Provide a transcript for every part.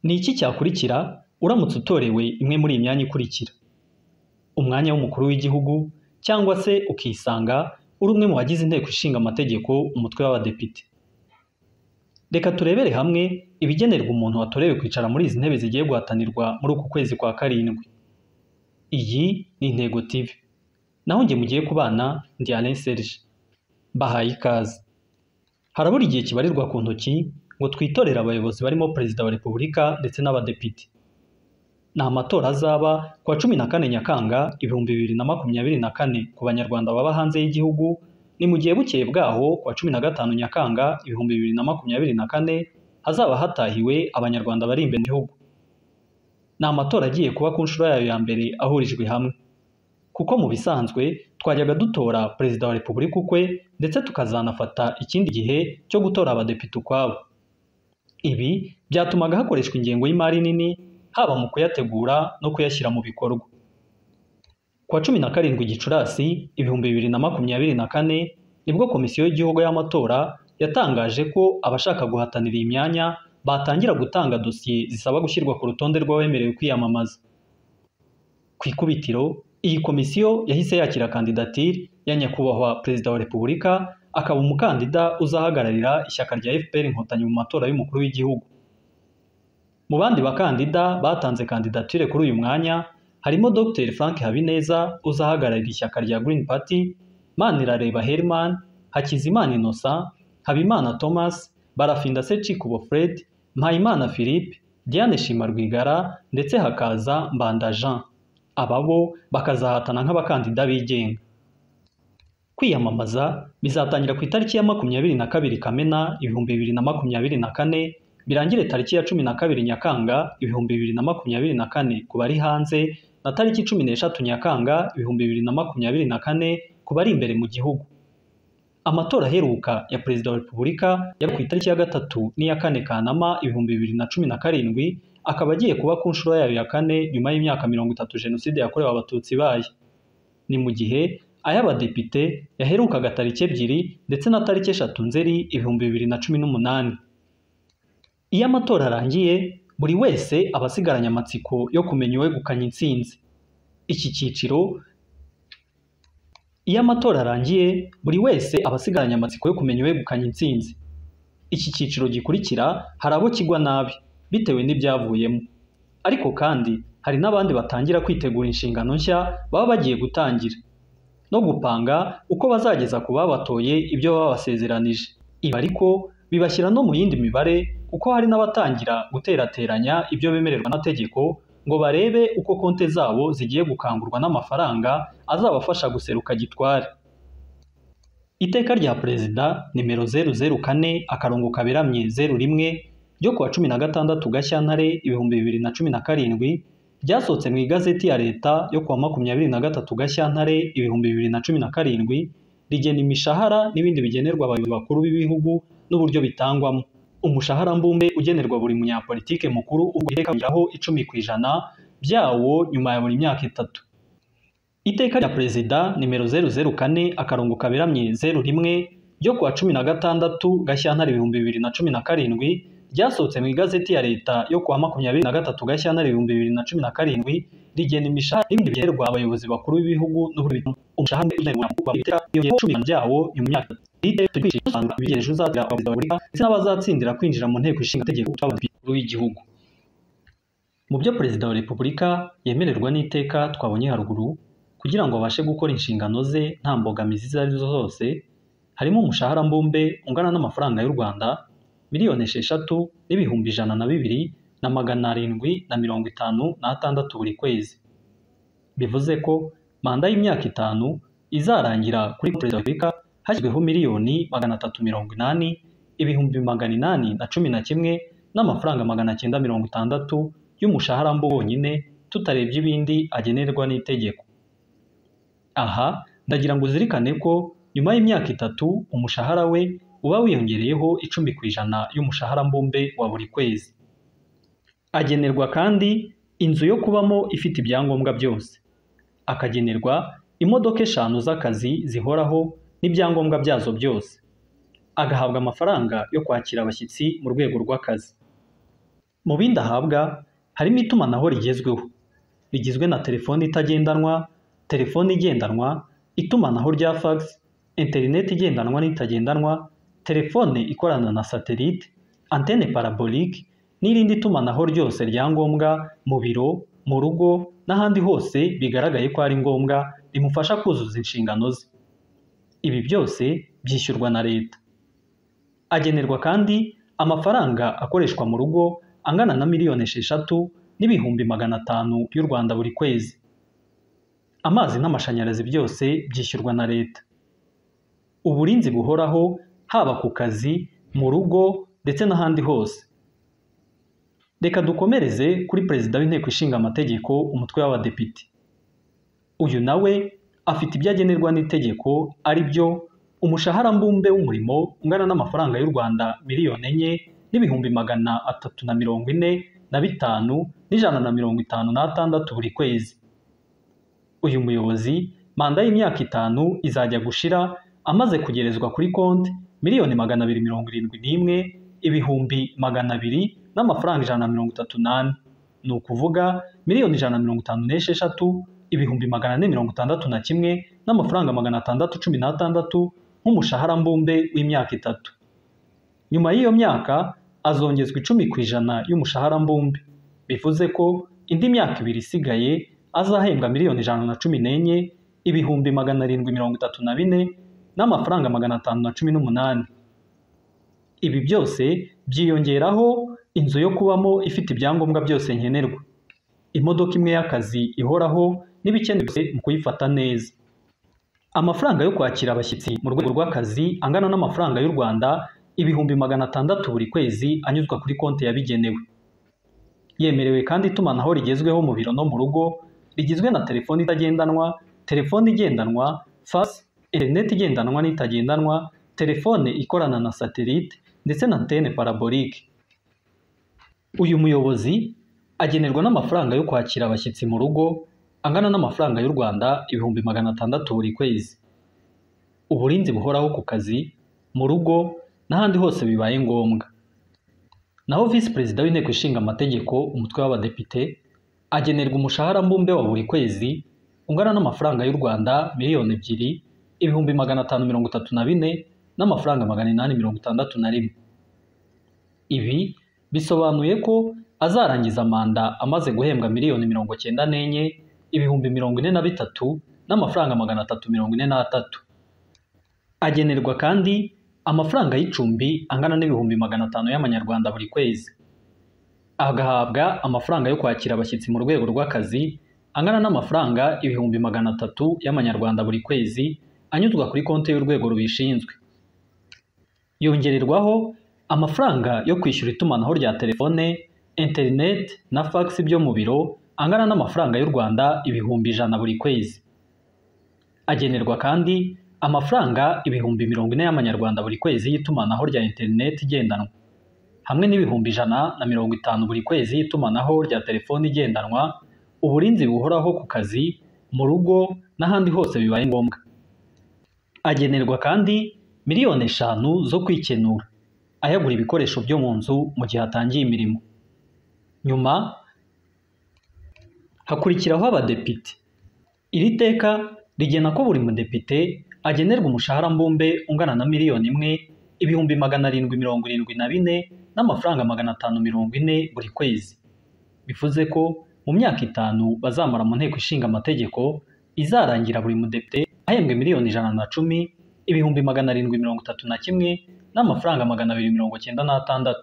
Ni iki cyakurikira uramutse utorewe imwe muri iyi myanya ikurikira? Umwanya w'umukuru w'igihugu cyangwa se ukisanga uri umwe mu bagize inteko ishinga amategeko, umutwe w'abadepite. Reka turebere hamwe ibigenerwa umuntu watorewe kwicara muri izi ntebe zigiye guhatanirwa muri uku kwezi kwa karindwi. Iyi ni Intego TV. Naho njye mugiye kubana ndi Alain Serge. Mbahaye ikaze. Harabura igihe kibarirwa ku ntoki ngo twitorere abayobozi barimo Perezida wa Repubulika ndetse n'abadepite. Ni amatora azaba ku wa 14 Nyakanga 2024 ku Banyarwanda baba hanze y'igihugu, ni mu gihe bukeye bwaho ku wa 15 Nyakanga 2024 hazaba hatahiwe Abanyarwanda bari imbere mu gihugu. Ni amatora agiye kuba ku nshuro yayo ya mbere ahurijwe hamwe, kuko mu bisanzwe twajyaga dutora Perezida wa Repubulika ukwe ndetse tukazanafata ikindi gihe cyo gutora abadepite ukwabo. Ibi byatumaga hakoreshwa ingengo y'imari nini haba mu kuyategura no kuyashyira mu bikorwa. Ku wa 17 Gicurasi 2024 nibwo Komisiyo y'Igihugu y'Amatora yatangaje ko abashaka guhatanira iyi myanya batangira gutanga dosiye zisaba gushyirwa ku rutonde rw'abemerewe kwiyamamaza. Ku ikubitiro, iyi komisiyo yahise yakira kandidatire ya Nyakubahwa Perezida wa Repubulika, akaba umukandida uzahagararira ishyaka rya FPR Inkotanyi mu matora y'umukuru w'igihugu. Mu bandi bakandida batanze kandidatire kuri uyu mwanya harimo Dr Frank Habineza uzahagararira ishyaka rya Green Party, Manirareba Herman, Hakizimana Innocent, Habimana Thomas, Barafinda Sekikubo Fred, Mpayimana Philippe, Diane Shima Rwigara ndetse hakaza Mbanda Jean. Aba bo bakazahatana nk'abakandida bigenga. Kwiyamamaza bizatangira ku itariki ya 22 Kamena 2024 birangire tariki ya 12 Nyakanga 2024 ku bari hanze na tariki 13 Nyakanga 2024 ku bari imbere mu gihugu. Amatora aheruka ya Perezida wa Repubulika yari ku itariki ya 3 n'iya 4 Kanama 2017, akaba agiye kuba ku nshuro yayo ya kane nyuma y'imyaka 30 Jenoside yakorewe Abatutsi ibaye. Ni mu gihe ay'abadepite yaherukaga tariki 2 ndetse na tariki 3 Nzeri 2018. Iyo amatora arangiye, buri wese aba asigaranye amatsiko yo kumenya uwegukanye intsinzi. Iki cyiciro Iyo amatora arangiye, buri wese aba asigaranye amatsiko yo kumenya uwegukanye intsinzi. Iki cyiciro gikurikira hari abo kigwa nabi bitewe n'ibyavuyemo. Ariko kandi hari n'abandi batangira kwitegura inshingano nshya baba bagiye gutangira, no gupanga uko bazageza ku babatoye ibyo babasezeranije. Ibi ariko bibashyira no mu yindi mibare, kuko hari n'abatangira guterateranya ibyo bemererwa n'amategeko ngo barebe uko konti zabo zigiye gukangurwa n'amafaranga azabafasha guseruka gitware. Iteka rya Perezida nimero 004 akarongo kaberamye 01 ryo kuwa 16 Gashyantare 2017 ryasohotse mu igazeti ya Leta yo kuwa 23 Gashyantare 2017 rigena imishahara n'ibindi bigenerwa abayobozi bakuru b'ibihugu n'uburyo bitangwamo. Umushahara mbumbe ugenerwa buri munyapolitike mukuru ugeraho 10% byawo nyuma ya buri myaka 3. Iteka rya Perezida nimero 004 akarongo kaberamye 01 ryo kuwa 16 Gashyantare 2017 ryasohotse mu igazeti ya Leta yo kuwa 23 Gashyantare 2017 rigena imishahara n'ibindi bigenerwa abayobozi bakuru b'ibihugu n'uburyo umushahara ugenerwa byawo nyuma y'imyaka ndetse n'abazatsindira kwinjira mu nteko ishinga amategeko w'igihugu. Mu byo Perezida wa Repubulika yemererwa n'iteka twabonye haruguru kugira ngo abashe gukora inshingano ze nta mbogamizi izo ari zo zose, harimo umushahara mbumbe ungana n'amafaranga y'u Rwanda 6,102,756 buri kwezi. Bivuze ko manda y'imyaka 5 izarangira kuri Perezida wa Repubulika hashyizweho 380,811,960 n'amafaranga 960 y'umushahara mbumbe wonyine, tutarebye ibindi agenerwa n'itegeko. Aha ndagira ngo uzirikane ko nyuma y'imyaka 3 umushahara we uba wiyongereyeho 10% y'umushahara mbumbe wa buri kwezi. Agenerwa kandi inzu yo kubamo ifite ibyangombwa byose, akagenerwa imodoka 5 z'akazi zihoraho n'ibyangombwa byazo byose, agahabwa amafaranga yo kwakira abashyitsi mu rwego rw'akazi. Mu bindi ahabwa harimo itumanaho rigezweho rigizwe na telefoni itagendanwa, telefoni igendanwa, itumanaho rya fax, interineti igendanwa n'itagendanwa, telefone ikorana na satelite, antene parabolique n'irindi tumanaho ryose rya ngombwa mu biro, mu rugo n'ahandi hose bigaragaye ko ari ngombwa rimufasha kuzuza inshingano ze. Ibi byose byishyurwa na leta. Agenerwa kandi amafaranga akoreshwa mu rugo angana na 6,500,000 y'u Rwanda buri kwezi. Amazi n'amashanyarazi byose byishyurwa na leta. Uburinzi buhoraho haba ku kazi, mu rugo ndetse n'ahandi hose. Reka dukomereze kuri Perezida w'Inteko Ishinga Amategeko, umutwe w'Abadepite. Uyu nawe afite ibyo agenerwa n'itegeko, ari byo umushahara mbumbe w'umurimo ungana n'amafaranga y'u Rwanda 4,345,156 buri kwezi. Uyu muyobozi manda y'imyaka 5 izajya gushira amaze kugerezwa kuri konti 271,200,000 n'amafaranga 134, ni ukuvuga 156,461,616 n'amafaranga 616 nk'umushahara mbumbe w'imyaka 3. Nyuma y'iyo myaka azongezwa 10% y'umushahara mbumbe, bivuze ko indi myaka 2 isigaye azahembwa 114,734,518 n'amafaranga 518. Ibi byose byiyongeraho inzu yo kubamo ifite ibyangombwa byose nkenerwa, imodoka imwe y'akazi ihoraho n'ibikenewe mu kuyifata neza, amafaranga yo kwakira abashyitsi mu rwego rw'akazi angana n'amafaranga y'u Rwanda 600,000 buri kwezi anyuzwa kuri konti yabigenewe. Yemerewe kandi itumanaho rigezweho mu biro no mu rugo rigizwe na telefoni itagendanwa, telefoni igendanwa, fax, interineti igendanwa n'itagendanwa, telefone ikorana na satelite ndetse na antene parabolique. Uyu muyobozi agenerwa n'amafaranga yo kwakira abashyitsi mu rugo angana n'amafaranga y'u Rwanda 600,000 buri kwezi. Uburinzi buhoraho ku kazi, mu rugo n'ahandi hose bibaye ngombwa. Naho Visi Perezida w'Inteko Ishinga Amategeko, umutwe w'Abadepite, agenerwa umushahara mbumbe wa buri kwezi ungana n'amafaranga y'u Rwanda 2,534,861 n'amafaranga 861. Ibi bisobanuye ko azarangiza manda amaze guhembwa 94,043,343 n'amafaranga 343. Agenerwa kandi amafaranga y'icumbi angana n'ibihumbi 500 y'amanyarwanda buri kwezi. Agahabwa amafaranga yo kwakira abashyitsi mu rwego rw'akazi angana n'amafaranga 300,000 y'amanyarwanda buri kwezi anyuzwa kuri konti y'urwego rubishinzwe. Yongererwaho amafaranga yo kwishyura itumanaho rya telefone, interineti na fax byo mu biro angana n'amafaranga y'u Rwanda 100,000 buri kwezi. Agenerwa kandi amafaranga 40,000 y'amanyarwanda buri kwezi y'itumanaho rya interineti igendanwa, hamwe n'150,000 buri kwezi y'itumanaho rya telefoni igendanwa, uburinzi buhoraho ku kazi, mu rugo n'ahandi hose bibaye ngombwa. Agenerwa kandi 5,000,000 zo kwikenura, ayagura ibikoresho byo mu nzu mu gihe atangiye imirimo. Nyuma hakurikiraho abadepite. Iri teka rigena ko buri mudepite agenerwa umushahara mbumbe ungana na 1,774,540 n'amafaranga 540 buri kwezi. Bivuze ko mu myaka 5 bazamara mu Nteko Ishinga Amategeko izarangira buri mudepite ahembwe 110,731,731 n'amafaranga 296.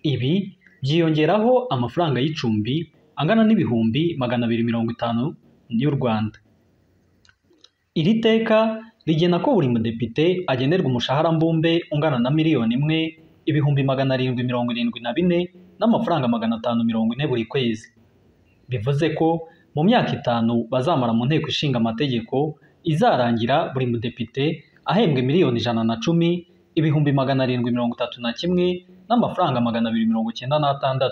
Ibi byiyongeraho amafaranga y'icumbi angana n'ibihumbi 250 y'u Rwanda. Iri teka rigena ko buri mudepite agenerwa umushahara mbumbe ungana na 1,774,000 n'amafaranga 540 buri kwezi. Bivuze ko mu myaka 5 bazamara mu Nteko Ishinga Amategeko izarangira buri mudepite ahembwe 110,731,731 n'amafaranga 296.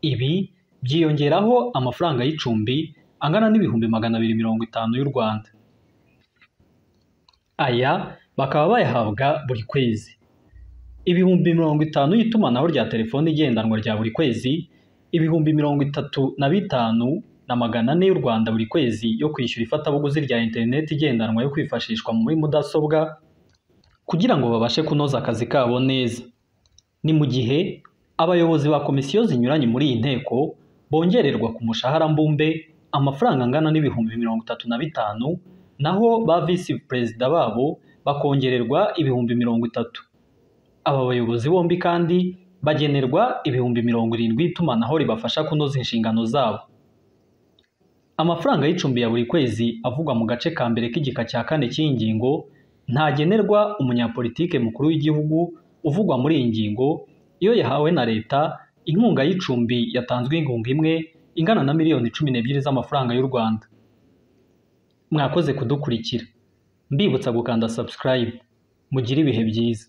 Ibi byiyongeraho amafaranga y'icumbi angana n'ibihumbi 250 y'u Rwanda. Aya bakaba bayahabwa buri kwezi. 50,000 y'itumanaho rya telefoni igendanwa rya buri kwezi, 35,400 y'u Rwanda buri kwezi yo kwishyura ifatabuguzi rya interineti igendanwa yo kwifashishwa muri mudasobwa kugira ngo babashe kunoza akazi kabo neza. Ni mu gihe abayobozi ba komisiyo zinyuranye muri iyi nteko bongererwa ku mushahara mbumbe amafaranga angana n'35,000, naho ba visi perezida babo bakongererwa 30,000. Aba bayobozi bombi kandi bagenerwa 70,000 y'itumanaho ribafasha kunoza inshingano zabo. Amafaranga y'icumbi ya buri kwezi avugwa mu gace ka mbere k'igika cya kane cy'iyi ngingo ntagenerwa umunyapolitike mukuru w'igihugu uvugwa muri iyi ngingo iyo yahawe na leta inkunga y'icumbi yatanzwe inkunga imwe ingana na miliyoni 12 z'amafaranga y'u Rwanda. Mwakoze kudukurikira. Mbibutsa gukanda subscribe. Mugire ibihe byiza.